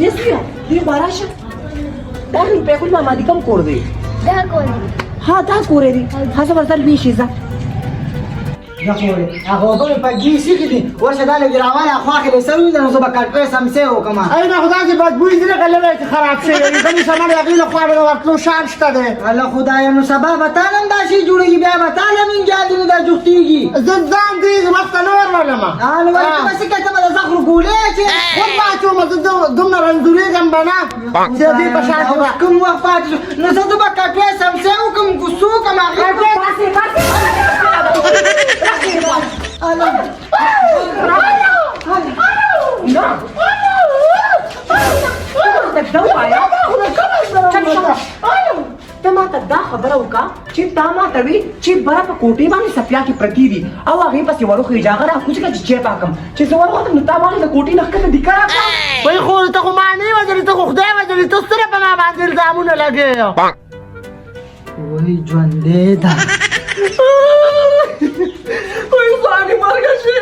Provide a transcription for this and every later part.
یسیا دې راشه، دا روپۍ ګل ماما دې کوم کور دی؟ دا کور دی. ها، دا کور دی. ها، زه ورته لوی شي، ځه. نه خورې، هغه اوبه مې په ګیسي کې دي، ورشه دا لږ راواله. خواښې له سوي ده، نو زه به کټوی سمسې وکړم. ای نه، خدای دې بدبوی دې لکه لوی چې خراب شوی وي. ځینې سامان د هغې له خوا به د ورتلو شان شته دی. الله خدایه، نو سبا به تا هم دا شی جوړېږي، بیا به تا هم انجالونه دا جوختېږي. زه ځان دې وخته نه ورولم. نو ولې ته به څه کوې؟ ته به د زخرو ګولۍ اچې. خود به اچوم، زه دومره رنځورېږم به نه چې د دې په شان کې اوس کوم وخت پاتې شو؟ نو زه به کټوی سمسې وکړم، ګوسو وکړم هغې. پاسې پاسې. الله! نه، ته دا وایه، ته ما ته دا خبره وکړه چې تا ما ته وی چې بره په کوټې باندې سپیا کې پرتې دي او هغې پسې وروخېږه، هغه راکوز کړه چې چای پاکم. چې زه وروختم نو تا ما د کوټې نه ښکته دیکه راکړه. وای خو ته خو ما نه وژلې، ته خو خدای وژلې. ته ستره په ما باندې الزامونه لګې. وای، ژوندی ده. وای ځواني مرګ شوې،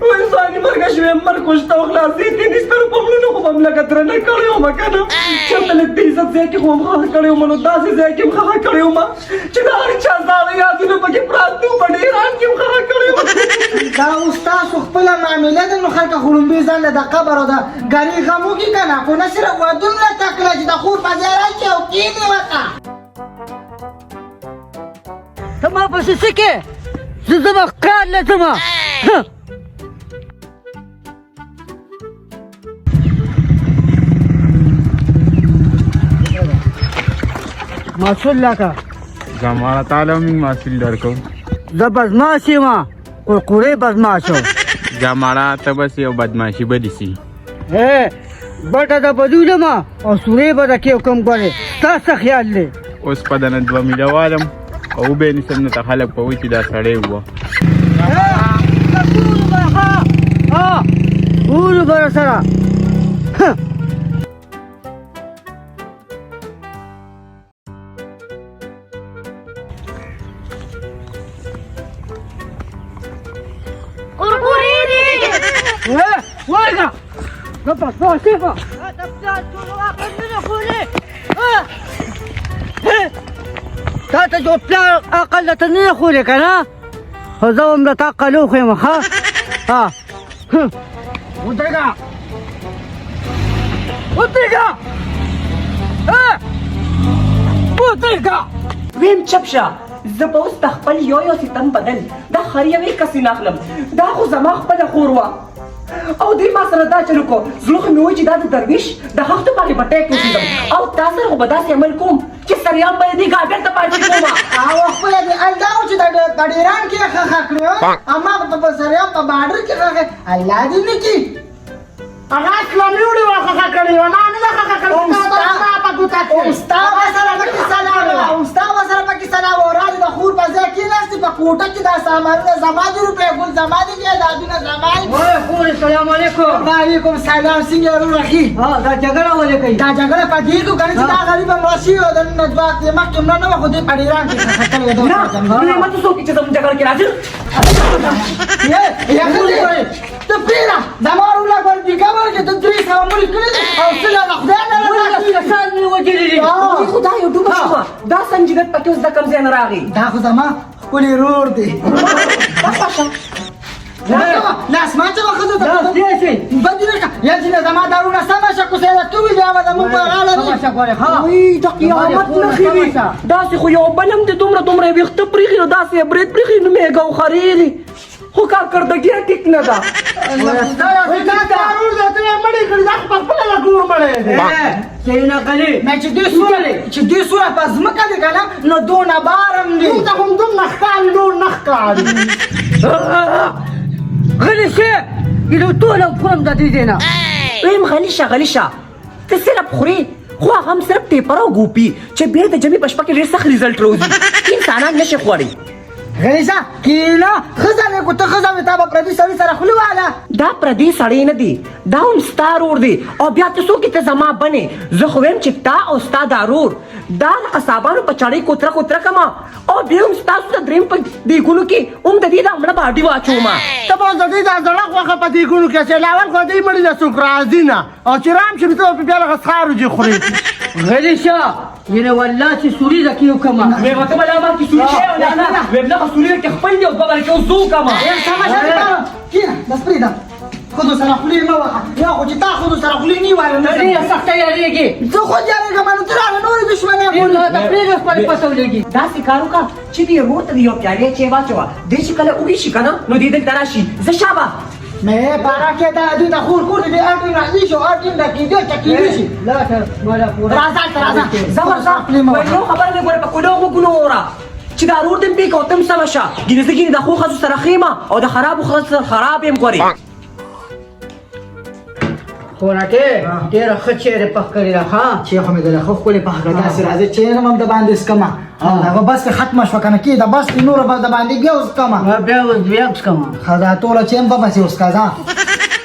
وای ځواني مرګ شوې، مرګ خو شته او خلاصې دې نشته. نو په مړونو خو به هم لکه درنه کړې ومه که نه، چېرته لږ د عزت ځای کې خو هم ښخه کړې ومه. نو داسې ځای کې هم ښخه کړې ومه چې د هر چا زاړه یادونه پکې پراته وو، په ډېران کې هم ښخه کړې ومه. دا اوس تاسو خپله معامله ده. نو خلک خو ړومبی ځان له د قبر او د ګرې غم وکړي که نه، خو نه صرف ودونه تکله چې د خور په ځای راشي او کښېني ورته. ته ما پسې څه کې؟ زه ځمه کار له ځمه. مسول لکه زماره تعالی موږ محصول درکو. زه بدمعاش یم، قرقرې بدمعاش. زماره ته بس یو بدمعاشي به دي سي. بټه د بدولم او سورې به د کې کوم ګورې، ستا څه خیال دی؟ اوس په دنه 2 میله والم او وبه نیسم، نو ته خلک په وایي چې دا سړی وه. ټولو بره سره. قرقرې دي. ورګه زه په صفه تا ته جو پلار عقل درته نه ښولی که نه، خو زه هم درته عقل وښیم. ښه، ها، ودرېږه، ودرېږه، ودرېږه. ویم چپ شه، زه به اوس د خپل یو یو ستم بدل د هر یوې کسې نه اخلم. دا خو زما خپله خور وه او دې ما سره دا چل وکړو. زړه خو مې وایي چې دا د درویش د خښتو باندې به ټیک وسېدم او تا سره خو به داسې عمل کوم چې سریام به یې دې ګاډر ته پاتې کوم. او خپله دې ال دا و چې د په ډېران کې یې ښخه کړې، اما په سریام په باډر کې ښخه الله دې نه کړي. هغه اسلامي وړي وه ښخه کړې وه، ما نه ده ښخه کړې. ما په ګوته کړې. هم ستا ورسره پکې سلا وه، هم ستا ورسره پکې سلا وه. راځي د خور په ځای کښېناستې په کوټه کې. دا سامانونه زما دي، روپۍ ګل زما دي، جایدادونه زما دي. وای خورې، سلام علیکم. وعلیکم سلام، څنګه یې وروره؟ ښي. ها، دا جګړه ولې کوي؟ دا جګړه په دې کو کنه چې دا غریبه مړه شوې وه، د نن نه 2 هفتې مخکې مړه نه وه، خو دې په ډېران کې ښخه کړې وه. نه، نو مې ته څوک چې زموږ جګړه کې راځي؟ یا ښځې، ته پرېږده، زما ورور لا ګور دي قبر کې ته 300 مړي کړي دي او څه له خدای نه 19 کسان مې وژلي دي. خدای، ډوبه شوه. دا سنجیدت پکې اوس د کوم ځای نه راغی؟ دا خو زما ښکلی ورور دی. شه. لاس ما چې ښځو ته لاس دې شي. بدې نه یا چې زما دارونه سمه شه، کوسه ده توي بیا به زموږ په غاړه سمه شه ګورې، ها. وای، د قیامت نښې وي. داسې خو یو بل هم د دومره دومره ویښته پرېښي، نو داسې یې برېت پرېښي، نو مېږه او خرېلي، خو کارکردګي یې ټیک نه ده. وای دا دا ورور دی، ته یې مړی کړې، دا خو په خپله له ګور مړی دی. سینا کلی. نه، چې دې سوره په ځمکه دی که نه، نو دونه بارم دی. موږ ته هم دومره ښکاري، نور نه ښکاري. غلی شې، یو ټول خورم د دې ځای نه. ویم غلی شه، غلی شه. ته صرف خورې، خو هغه هم صرف ټیپر او ګوپي چې بیا د جمعې په شپه کې ډېر سخت ریزلټ راوځي. انسانان نشي خوړی. غلی شه، کېنه. ښځه مې کو، ته ښځه مې، تا به پردي سړي سره خوله واله. دا پردی سړی نه دی، دا هم ستا ورور دی. او بیا ته څوک یې؟ ته زما بنې. زه خو وایم چې تا او ستا دا ورور دا د قصابانو په چړې کوتره کوتره کما، او بیا هم ستاسو د دریم په دیګونو کې هم د دې دا مړه باډي واچوم. ته به اوس د دې دا زړه غوښه په دیګونو کې اچوې. لاول خو دې مړي له څوک راځي نه، او چې رام شي نو ته به پرې بیا لږه سخارو جې خورې. غلی شه، یعنې والله چې سوري درکې وکړم. ویم ته به لا ما کې سوري شی او نه نه، ویم نه، سوري کې خپل دی او دوه کې اوس زه وکړم. سمه شه، کېنه، بس پرېږده. ښځو سره خولې مه وهه. یا خو چې تا ښځو سره خولې نیوله. ته ډېره سخته یارېږې. زه خو یارېږم، نو ته راله نورې دښمنۍ خورې. ته پرېږده، خپلې پته ولګي. داسې کار وکړه چې دې ورور ته دې یو پیالې چای واچوه. دی چې کله وږی شي که نه، نو دی دلته راشي. زه شابه مې پارا کې دا دوی د خور کور دې اړ ټیم راځي شو، اړ ټیم د کېدو چکیږي شي. لا ته مالا پوره. راځه هلته، راځه. ځه ورځه. خولې مه وهه. نو خبره مې ګوره په کولو غوږونو اوره چې دا ورور دې پې کو تم سمه شه. ګینې زه ګینې د ښو ښځو سره ښه یم او د خرابو ښځو سره خراب یم ګورې. خورکې ډېره ښه چیرې پخ کړې ده. ها، چې خو مې دله ښه ښکلې پخه کړه. داسې راځي چې نه هم د باندې څکمه، او هغه بس ته ختمه شوه که نه، کې د بس نوره به د باندې بیا وڅکمه. بیا اوس بیا وڅکمه. ښه، دا ټوله چې هم به پسې وڅکه ځه.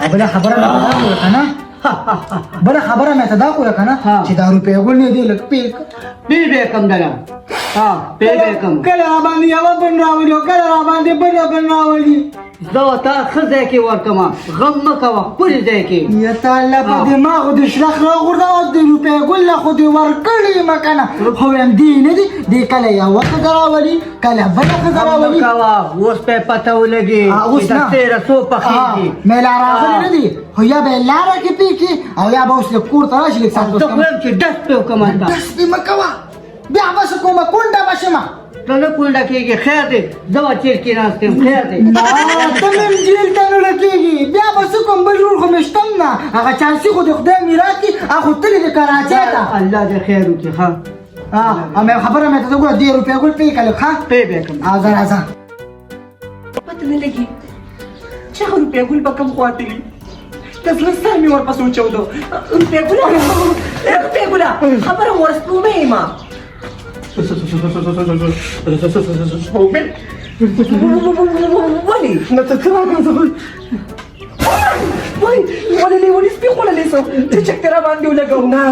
او بله خبره مې ته دا کوله که نه، بله خبره مې ته دا کوله که نه چې دا روپۍ ګل مې دې لږ پې کړه. پې به کم دله. ها، پې به کم. کله را باندې یوه بن راولي او کله را باندې بله بن راولي. زه تا ښه ځای کې ورکړم، غم مه کوه، ښکلي ځای کې. یا تا الله په دماغ دې شلخ راغورځوه. د روپۍ ګل له خو دې ورکړې مه که نه. خو وایم دې نه دي، دې کله یوه ښځه راولي، کله بله ښځه غم مه راولي. کوه، اوس به یې پته ولګي اوس چې د نه. تېره څو پخېږي. مې لا راغلي نه دي، خو یا به یې لاره کې پېښي او یا به اوس لږ کور ته راشي، لږ ساعت. زه خو وایم چې ډس پې وکړم هلته. ډس پې مه کوه، بیا به څه کومه کونډه به شمه. ته نه کونډه کېږې، خیر دی، زه به جېل کې ناست یم، خیر دی. نه، ته مې هم جېل ته نه ړکېږي. بیا به څه کوم؟ بل ورور خو مې شته هم نه، هغه چانسي خو د خدای میراث دي، هغه خو تللی دی کراچۍ ته. الله دې خیر وکړي. ښه، ها، مې خبره مې ته وګوره، دې روپۍ ګل پې کړه لږ. ښه، پې به کړم. ځه راځه. پته نه لګي چې هغه روپۍ ګل به کوم خوا تلي. د زړه سر مې ورپسې وچودو. روپۍ ګله، روپۍ ګله، خبره مو ورسپومې یم. سپوږمۍ. ولې؟ نه، ته څه راګرځوې؟ وای، ولې لیوني سپي خوړلی سو چې چک را باندې ولګو؟ نه،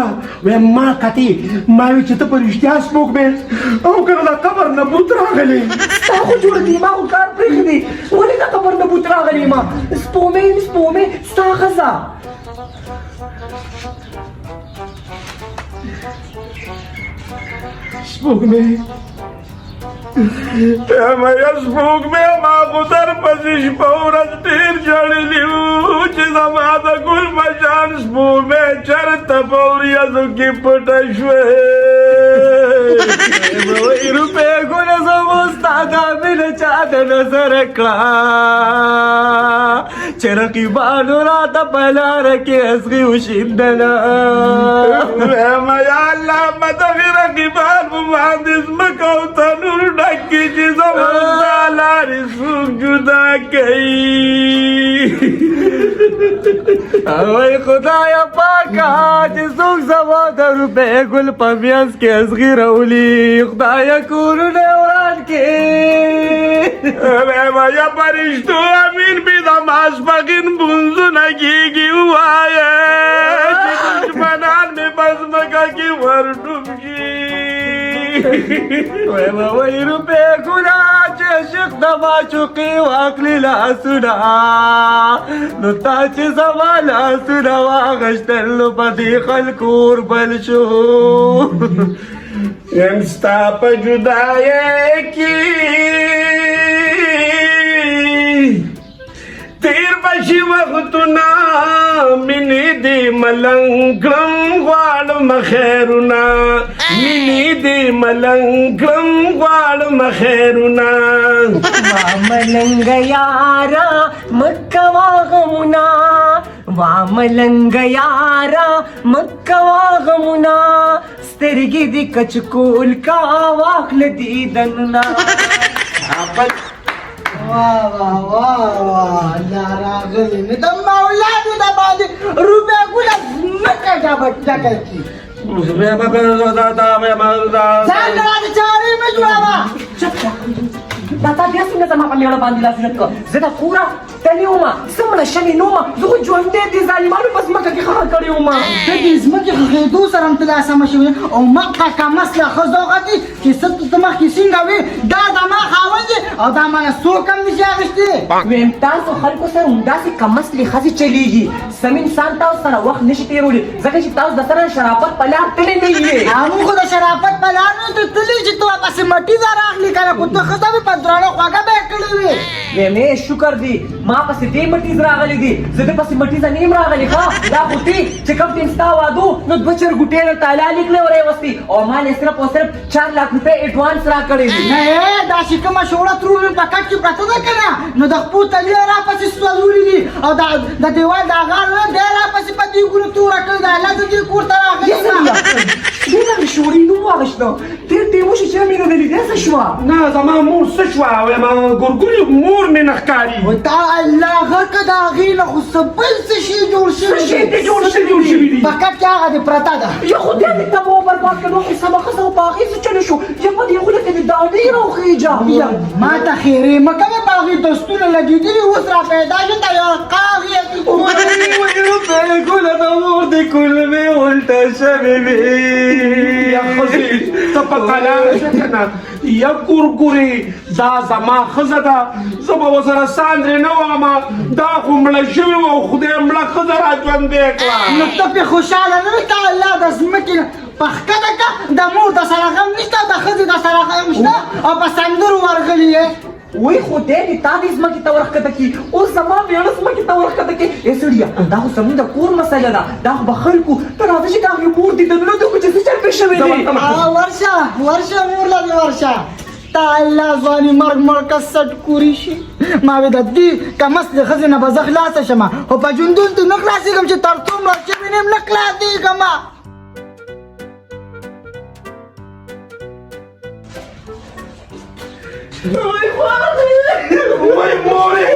وایم ما کتې، ما وی چې ته په رښتیا سپوږمۍ او که نه د قبر نه بوت راغلی؟ ستا خو جوړ دی، ما خو کار پرېښی دی. ولې د قبر نه بوت راغلی؟ ما سپومې یم، سپومې ستا ښځه. سپوږمۍ میا سپوږمۍ، ما خو در پسې شپه ورځ ډېر ژړلي وو چې زما د ګل په شان سپوږمۍ چېرته په وریځو کې پټه شوې. وای روپۍ ګله، زموږ ستا دا مینه چا د نظر کړه چې رقیبانو راته په لاره کې ازغي وشیندله. یا الله، ما دغې رقیبان په باندې ځمکه او تنور ډک کړي چې زموږ ستا لارې څوک جدا کوي. وای خدایا پاکه، چې څوک زما د روپۍ ګل په میانځ کې ازغي راولي، خدایا کورونه وران کړي. یا فرشتو، امین پې د ماسپښین لمونځونه کېږي، ووایه چې دښمنان مې په ځمکه کې ورډوب شي. وای وای روپۍ ګله، چې عشق د معشوقې واخلي لاسونه، نو تا چې زما لاسونه واخیستل نو په دې خلکو اور بل شو. یم ستا په جدایۍ کې تیر بشي وختونه، مینې دې ملنګ کړم، غواړم خیرونه. مینې دې ملنګ کړم، غواړم خیرونه. وا ملنګ یارا مکه واغمنا، وا ملنګ یارا مکه واغمنا، سترګې دې کچکول کا واخله دیدنونه. واه واه واه واه، الله راغلی نه د مولا دې د باندې روپۍ ګله ځمکه ډبه ډکه کړي. ځان له راته چارې مه جوړوه. چپ شه. دا تا بیا څنګه زما په مېړه باندې لاسونه کړه؟ زه د کوره تللی وم، څه مړه شوې نه وم، زه خو ژوندی دې ظالمانو په ځمکه کې ښخه کړی وم. ته دې ځمکې ښخېدو سره هم ته لا سمه شوې او مکه کمسله ښځه وختي چې څه ته مخکې څنګه وې، دا زما خاوند دی او دا مانه څوک هم نشي اخیستی. ویم تاسو خلکو سره همداسې کمسلې ښځې چلېږي، سم انسان تاسو سره وخت نشي تېرولی، ځکه چې تاسو د سره شرافت په لار تللی نه یې. موږ خو د شرافت په لار نه یو تللي چې ته ورپسې مټیزه راغلې که نه، خو ته ښځه مې په درنه خوږه به یې کړې وې. ویم ای شکر دی ما پسې دې مټیز راغلي دي، زه د پسې مټیزه نه یم راغلی. ښه دا خو تی چې کوم ټیم ستا واده و نو دوه چرګوټې درته حلالې کړې وراوستې او ما له صرف او صرف 4 لاک روپۍ اډوانس راکړې دي. نه داسې کومه شوړه ترور مې په کټ کې پرته ده که نه، نو د خپو تلي یې راپسې سوځولي دي او د دیوال دا غاړه نه دی راپسې په دیګونو توره کړې ده. الله زه دې کور ته راغلی یم. دې دغې شوړې نوم واخیسته، ډېر ټیم وشو چې مې نه ده لیدلی، څه شوه؟ نه زما مور څه شوه؟ وایم ګورګوري مور مې نه ښکاري. تا الله غرقه د هغې نه خو څه بل څه شي جوړ شوي څه شي دې جوړ شوي دي؟ په کټ کې هغه دې پرته ده. یا خدای دې تباه و برباد کړه، نو خو سمه ښځه وه، په هغې څه چلو شو؟ یا په دې غوله کې دې دانې راوخېژه. ما ته خیرې مه کوې، په هغې دستونه لګېدلي اوس را پیدا شو ته یو قاغ یې. ګله د مور دې کولمې الټه شوې وې. یا ښځې ته په قلاره شه که نه، یا ګورګورې دا زما ښځه ده، زه به ورسره ساندرې نه وامه، دا خو مړه شوې وه او خدای مړه ښځه را ژوندۍ کړه. نو ته پرې خوشحاله نه وې؟ ته الله د ځمکې په ښکته که د مور د سره غم نشته، د ښځې د سره غم شته او په سندرو ورغلي یې. وای خدای دې تا دې ځمکې ته ورښکته کړي، اوس زما مېړه ځمکې ته ورښکته کړي. ای سړیه دا خو زموږ د کور مسله ده، دا خو به خلکو ته راځه چې د هغې مور دیدنونه دي خو چې څه چل پرې شوی دی. ورشه ورشه مور له دې ورشه. تا الله ځواني مرګ مړ که سټ کوري شي. ما وې د دې کمس د ښځې نه به زه خلاصه شم، خو په ژوندون ته نه خلاصېږم چې تر څو مړه شوې نه یم نه خلاصېږم. وای مورې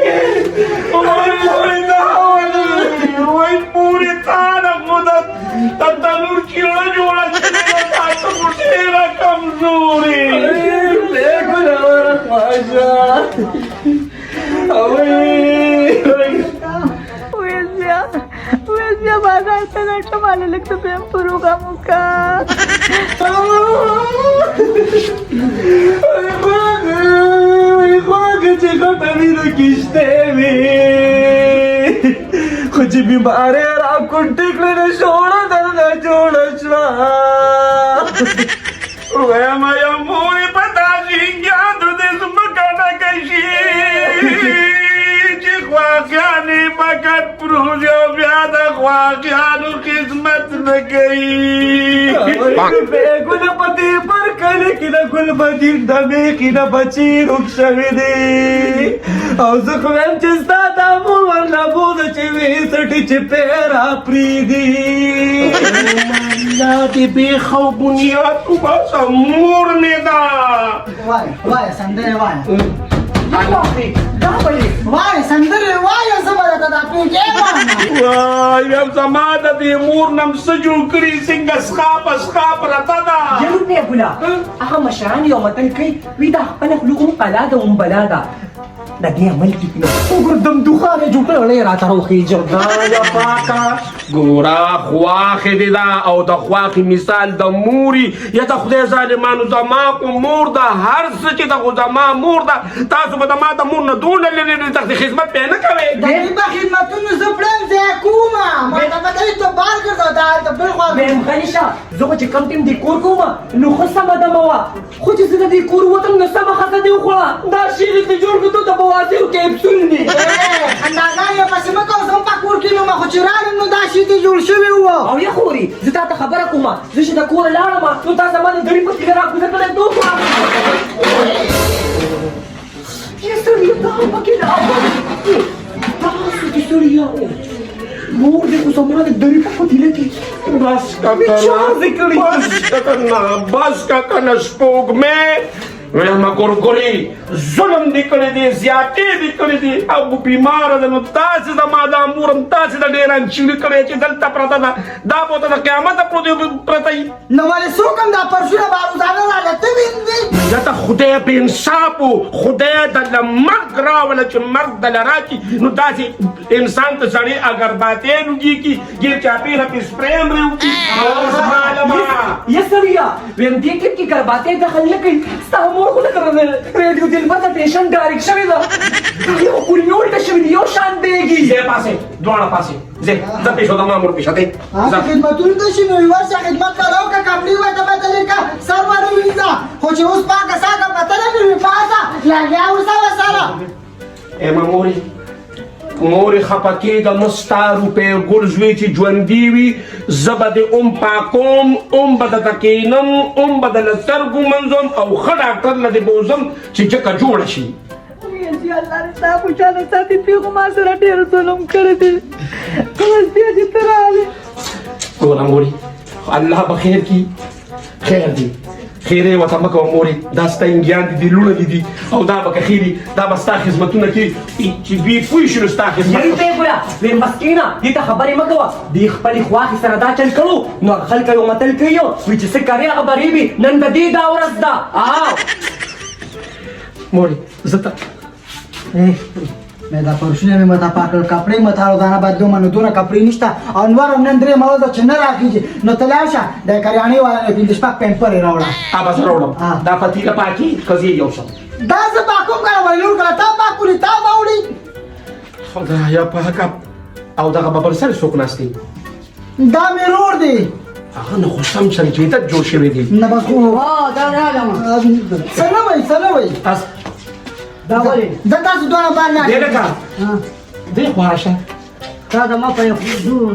وای مورې دا وای مورې تا نه خو د تنور چیړه جوړه شوې ده، تا ته خو ډېره کمزورې. ویزیا بازار ته لاړ شه، ماله لږ د بیم پروګرام وکړه. خواږه چې غټه وي نو کښتۍ وي، خو چې بیمارۍ را کونډې کړې نو شوړه درنه جوړه شوه. وایم یا مورې په تا شینګیانو دې ځمکه ډکه شي چې خواخیانې په کټ پروت او بیا د خواخیانو خدمت نه کوي. ګله په دې پر کلي کې د ګل بدین د میخې نه بچي روک شوي دي، او زه خو وایم چې ستا دا مور ورله بوځه چې ویې څټي چې پې را پرېږدي. الله دې بېخ او بنیاد وباسه، مور مې ده. وایه وایه سندرې وایه، دا ولې وایه سندرې وایه، زه به درته دا پېټی وایم. وای بیا زما د دې مور نه هم څه جوړ کړي، څنګه سخا په سخا پرته ده. یو روپۍ ګله هغه مشران یو متل کوي، وي دا خپله خوله هم قلا ده هم بلا ده، د دې عمل ټیک نه وګوره، دم دخان یې جوړ کړی وړی راته راوخېژه. خدایه پاکه ګوره خواښې دې ده او د خواښې مثال د موري، یا د خدای ظالمانو زما خو مور ده، هر څه چې ده خو زما مور ده. تاسو به د ما د مور نه دونه لرې لرې تاسې خدمت پرې نه کوئ. د دې په خدمتونو زه پړم ځای کومه، ما ته پته وي ته بار ګرځه دا هلته بل خوا. ویم غلی شه، زه خو چې کوم ټیم دې کور کومه نو ښه سمه دمه وه، خو چې زه د دې کور ووتم نو سمه ښځه دې وخوړه. دا شیرې دې جوړ کړو ته بواسیر کیپسول دي. خنداګانې یې پسې مه کوه، زه هم په کور کې نه وم، خو چې راغلم نو دا شی دې جوړ شوی وو. او یا خورې زه تا ته خبره کومه، زه چې د کوره لاړم نو تا زما د دري په تیله راکوزه کړی دوه یې سړیه، دا هم پکې تاسو دې سړیه مور دې خو زما د دري په پتیله کې بس که کنه، بس که کنه، بس که کنه سپوږمۍ. ویمه ګورګوري ظلم دې کړی دی، زیاتې دې کړی دی، او بیماره ده. نو تاسې زما دا مور هم تاسې د ډېر انچیړي کړی چې دلته پرته ده، دا به ورته د قیامته پرته وي. نو ولې څوک هم دا فرشونه به روزانه راله ته وینځي؟ ته خدای بې انصاف و، خدای د له مرګ راوله چې مرګ دله راکړي. نو داسې انسان ته سړی اګرباتې لوګېږي، ګیر چاپېره پې سپری هم پرې وکړي. اوس معلومه یه سړیه، ویم دې ټیم کې ګرباتې دخل نه کوي. ستا مور خو لکه ریډیو دلبر ته ټیشن ډایرکټ شوې ده، هغې خو کورنۍ الټه شوې دي، یو شان بېږي. ځه پاسې، دواړه پاسې، ځه ځه پېښو د ما مور پېښه دی. هغه خدمتونو ته شي نو ورشه خدمت ته راوکړه، کپړې ورته بدلې کړه، سر ور ووینځه. خو چې اوس پاکه ساکه پته نه وي، پاسه لګیا اوسه ورسره. ای ما مورې، مورې خفه کېږه مه، ستا روپۍ ګل زوی چې ژوندي وي زه به دې هم پاکوم، هم به درته کښېنم، هم به د له سترګو منځوم، او ښه ډاکټر له دې بوځم چې جکه جوړه شي. چې الله دې تا خوشحاله ساتي، پیغو ما سره ډېر ظلم کړی دی، اوس بیا چې ته راغلې. ګوره مورې، الله به خیر کړي، خیر دی، خیرې ورته مه کوه مورې. دا ستا انګیان دي، دي لوڼه دي دي، او دا به که خیري دا به ستا خدمتونه کوي چې دوی پوه شي نو ستا خدمت. یاري ته ګوره، ویم بس کښېنه، دې ته خبرې مه کوه. دې خپلې خواښې سره دا چل کړو نو هغه خلک یو متل کوي، وایي چې څه کرې هغه به رېبې. نن د دې دا ورځ ده. مورې زه ته مې دا فرشونه مې مته پاک کړل، کپړې مې ته روزانه بدلوم، نو دونه کپړې نشته. او نور هم نن درېیمه ورځ ده چې نه راخېږي، نو ته لاړ شه د کریانې والا نه پنځه شپږ پیمپر یې راوړه. به زه راوړم. دا پتیله پاکي که زه یې یوسم؟ دا زه پاکوم که نه؟ ولې نور کله تا پاک کړي، تا به وړي. خدایه پاکه، او دغه ببر سر څوک ناست دی؟ دا مې ورور دی. هغه نه خو سم سنجیدت جوړ شوی دی. نه بس خو دا راغلم. څه نه وایي، څه نه وایي. دا ولې؟ زه تاسو دواړه بار نه دی لکه دی خو راشه. تا زما په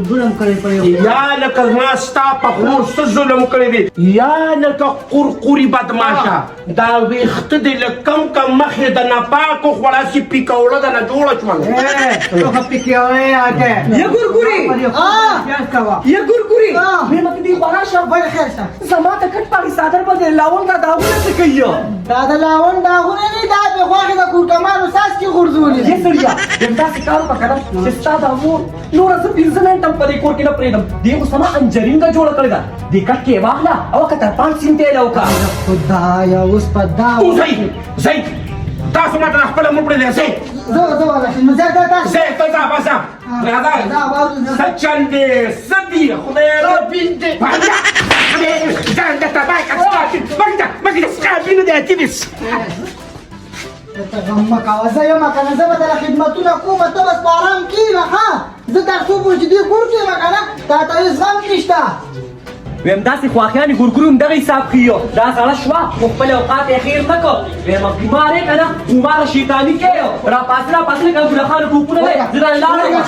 ظلم کړی په یا لکه ما ستا په خور څه ظلم کړی دی، یا لکه قرقوري بدماشه دا ویښته دې له کم کم مخې د ناپاکو خوړاسي پیکوړه د نه جوړه شول. یه ګورګوري، یه ګورګوري، مې دې خوا راشه. ولې خیر شه؟ زما د کټ پاکې څادر به د لاون دا داغونه څه کوي؟ دا د لاون داغونه نه، دا بې غوښې د کورکمانو څاڅکي غورځولي. یه سړیه، یم داسې کار وکړه که نه چې ستا دا مور نوره زه 5 منټه هم په دې کور کې نه پرېږدم. دې خو سما انجرینګه جوړه کړې ده، دې کټ کې یې واخله او که تر پان سیند ته یې له وکړه. خدایه اوس په دا وځئ، ځئ تاسو ما ته خپله مور پرېږدئ. ځئ. زه زه ولاړ شم، زه دا تاسو ځئ، ته ځه، بس ځه. راځه. څه چل دی، څه دي، خدای دې ځان د تباه کړه. مګر ستا وینه دی اتي دي. ته غم مه کوه، زه یم که نه، زه به درله خدمتونه کوم، ته بس په ارام کښېنه. ښه زه تر څو پورې چې دې کور کې یم که نه، تا ته هېڅ غم نشته. ویم داسې خواښیانې ګورګوري هم دغه حساب ښیي. دا زړه شوه خو خپل اوقات یې خیر نه کړ. ویم بیمار یې که نه، بیماره شیطاني کې راپاڅه، راپاڅه لکه ګلخانو ټوپونه دی. زه دا لاړم.